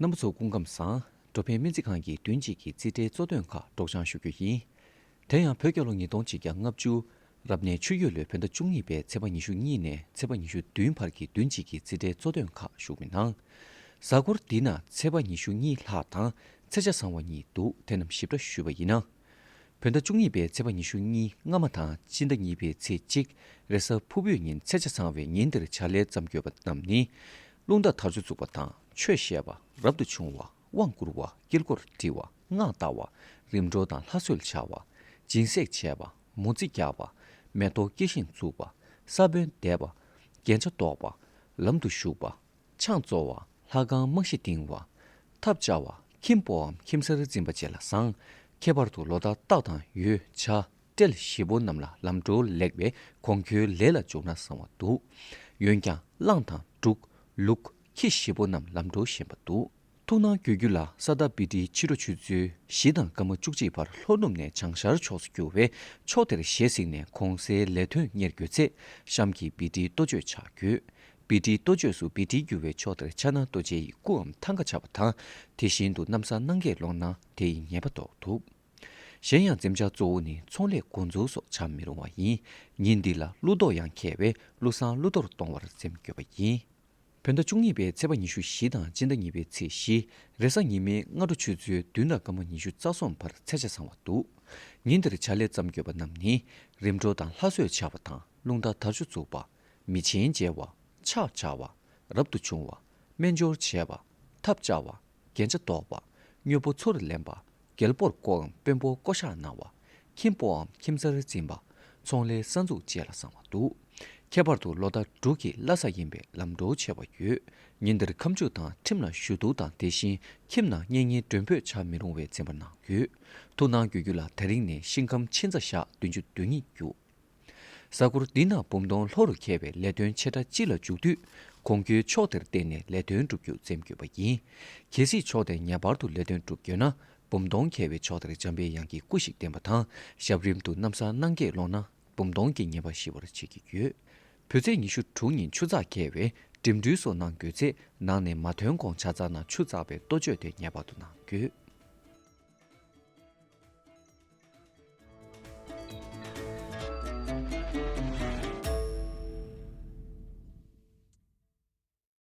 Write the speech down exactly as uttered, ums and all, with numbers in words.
རྣམ་པ་ཚོ་སྐུ་ཁམས་བཟང་། འགྲོ་ཕན་སྨན་རྩིས་ཁང་གི་བདུན་གཅིག་གི་རྩིས་ཁྲའི་གཙོ་དོན་ཁག་སྒྲོག་སྦྱང་ཞུ་རྒྱུ་ཡིན། དེ་ཡང་བོད་རྒྱལ་ལོ་ཉིས་སྟོང་གཅིག་བརྒྱ་ལྔ་བཅུ། རབ་གནས་ཆུ་ཡོས་ལོའི་བོད་ཟླ་བཅུ་གཉིས་པའི་ཚེས་པ་ཉི་ཤུ་གཉིས་ནས་ཚེས་པ་ཉི་ཤུ་བདུན་བར་གྱི་བདུན་གཅིག་གི་རྩིས་ཁྲའི་གཙོ་དོན་ཁག་ཞུ་མི་གནང་། གཟའ་འཁོར་འདི་ན་ཚེས་པ་ཉི་ཤུ་གཉིས་ལྷག་དང་ཚེས་ཆ་བཟང་བ་གཉིས་འདུག་དེ་རྣམས་ཞིབ་ཕྲ་ཞུས་པ་ཡིན་ན། བོད་ཟླ་བཅུ་གཉིས་པའི་ཚེས་པ་ཉི་ཤུ་གཉིས་སྔ་མ་དང་སྤྱི་ཟླ་གཉིས་པའི་ཚེས་གཅིག་རེས་གཟའ་ཕུར་བུའི་ཉིན་ཚེས་ཆ་བཟང་བའི་ཉིན་འདིར་བྱ་ལས་བརྩམས་དགོས་པ་རྣམས་ནི། རླུང་རྟ་དར་ལྕོག་བཙུགས་པ་དང་ཆོས་བཤད་པ། རབ་ཏུ་བྱུང་བ། དབང་བསྐུར་བ། དཀྱིལ་འཁོར་འབྲི་བ། སྔགས་བཟླ་བ། རིམ་གྲོ་དང་ལྷ་གསོལ་བྱ་བ། སྦྱིན་སྲེག་བྱས་པ། མོ་རྩིས་རྒྱག་པ། མེ་ཏོག་སྐྱེ་ཤིང་བཙུགས་པ། ས་བོན་འདེབས་པ། རྒྱན་ཆ་འདོགས་པ། ལམ་དུ་ཞུགས་པ། ཆང་བཙོ་བ། ལྷ་ཁང་རྨང་གཞི་བཏིང་བ། ཐབ་བཅའ་བ། ཁྱིམ་སྤོའམ་ཁྱིམ་གསར་འཛིན་པ་བཅས་ལ་བཟང་། ཁྱད་པར་དུ་ལོ་ཟླ་སྟག་དང་ཡོས་བྱ་སྤྲེལ་བཞི་པོ་རྣམས་ལ་ལམ་འགྲོ་ལེགས་པས་གོང་ཁྱོད་ལས་ལ་འཇུག་ན་བཟང་བ་འདུག་འོན་ཀྱང་གླང་དང་འབྲུག་ལུག་ཁྱི་བཞི་པོ་རྣམས་ལམ་འགྲོ་ཞན་པ་འདུག་ཐུགས་སྣང་དགོས་རྒྱུ་ལ་ས་ཟླ་བི་ཏྲའི་ཕྱི་དྲོ་ཆུ་ཚོད་བཞི་དང་སྐར་མ་བཅུ་གཅིག་བར་ལྷོ་ནུབ་ནས་བྱང་ཤར་ཕྱོགས་སུ་རྒྱུ་བས་ཕྱོགས་དེར་ཞལ་གཟིགས་ནས་གོང་གསལ་ལས་དོན་གཉེར་དགོས་ཚེ་གཤམ་གྱི་བི་ཏྲའི་ལྟོ་ཆས་ཆགས་ཡོད། བི་ཏྲའི་ལྟོ་ཆས་སུ་བི་ཏྲའི་རྒྱུ་བའི་ཕྱོགས་དེར་ཆགས་ན་ལྟོ་ཆས་ཡི་སྐུའམ་ཐང་ག་ཆགས་པ་དང་དེ་བཞིན་དུ་གནམ་ས་སྣང་གས་ལོག་ན་དེ་ཡི་ཉེས་པ་ལྡོག་ཐུབ། གཞན་ཡང་འཛེམ་བྱ་གཙོ་བོ་ནི་ཚོང་ལས་འགོ་འཛུགས་སོགས་བྱ་མི་རུང་བ་ཡིན། ཉིན་འདི་ལ་ཀླུ་རྡོག་ཡང་མཁས་པས་ཀླུ་བཟང་ཀླུ་རྡོར་གཏོང་བར་འཛེམ་དགོས་པ་ཡིན། བོད་ཟླ་བཅུ་གཉིས་པའི་ཚེས་པ་ཉི་ཤུ་བཞི་དང་སྤྱི་ཟླ་གཉིས་པའི་ཚེས་བཞི་རེས་གཟའ་ཉི་མའི་སྔ་དྲོ་ཆུ་ཚོད་བདུན་དང་སྐར་མ་ཉི་ཤུ་རྩ་གསུམ་བར་ཚེས་ཆ་བཟང་བ་འདུག་ཉིན་འདིར་བྱ་ལས་བརྩམས་དགོས་པ་རྣམས་ནི། རིམ་གྲོ་དང་ལྷ་གསོལ་བྱ་བ་དང་རླུང་རྟ་དར་ལྕོག་བཙུགས་པ། མི་ཆེན་མཇལ་བ། ཕྱག་བྱ་བ། རབ་ཏུ་བྱུང་བ། སྨན་སྦྱོར་བྱས་པ། ཐབ་བཅའ་བ། རྒྱན་ཆ་འདོགས་པ། དངོས་པོ་ཚུར་ལེན་པ། རྒྱལ་པོར་བསྐོའམ་དཔོན་པོ་བསྐོ་བཞག་གནང་བ། ཁྱིམ་སྤོའམ་ཁྱིམ་གསར་འཛིན་པ། ཚོང་ལས་གསར་འཛུགས་བཅས་ལ་བཟང་བ་འདུག་ཁྱད་པར་དུ་ལོ་ཟླ་འབྲུག་གི་བླ་གཟའ་ཡིན་པས་ལམ་འགྲོ་ཆེ་བ་ཡོད། ཉིན་འདིར་ཁ་མཆུ་དང་ཁྲིམས་ལ་ཞུ་གཏུག་དང་དེ་བཞིན་ཁྱིམ་ནང་གཉེན་ཉེ་མགྲོན་འབོད་བྱ་མི་རུང་བའི་འཛེམ་པ་གནང་ཡོད། ཐུགས་སྣང་དགོས་རྒྱུ་ལ་དེ་རིང་ནས་ཤིང་ཁམས་ཕྱི་ཟླ་ཞག་བདུན་ཅུ་དོན་གཉིས་རྒྱུ། གཟའ་འཁོར་འདི་ན་འབུམ་སྡོང་ལྷོ་རུ་འཁེལ་བའི་ལས་དོན་ཆེ་ཕྲ་སྤྱི་ལ་འཇུག་དུས་གོང་རྒྱུའི་ཕྱོགས་དེར་བརྟེན་ནས་ལས་དོན་བསྒྲུབ་རྒྱུ་འཛེམ་དགོས་པ་ཡིན། གལ་སྲིད་ཕྱོགས་དེ་ངེས་པར་དུ་ལས་དོན་བསྒྲུབ་དགོས་ན་འབུམ་སྡོང་འཁེལ་བའི་ཕྱོགས་དེར་འཇམ་པའི་དབྱངས་ཀྱི་སྐུ་ཞིག་བསྟེན་པ་དང་ཞབས་རིམ་དུ་གནམ་ས་སྣང་གས་ལོག་ན་འབུམ་སྡོང་གི་ཉེས་པ་ཞི་བར་བྱེད་ཀྱི་ཡོད། བོད་ཚེས་ཉི་ཤུ་དྲུག་ཉིན་ཆུ་ཚགས་འཁེལ་བས་འགྲིམ་འགྲུལ་སོགས་གནང་དགོས་ཚེ་ནང་ནས་མ་ཐོན་གོང་ཆ་ཚང་ནང་ཆུ་བཙགས་པའི་ལྟོ་ཆས་དེ་ངེས་པར་དུ་གནང་དགོས།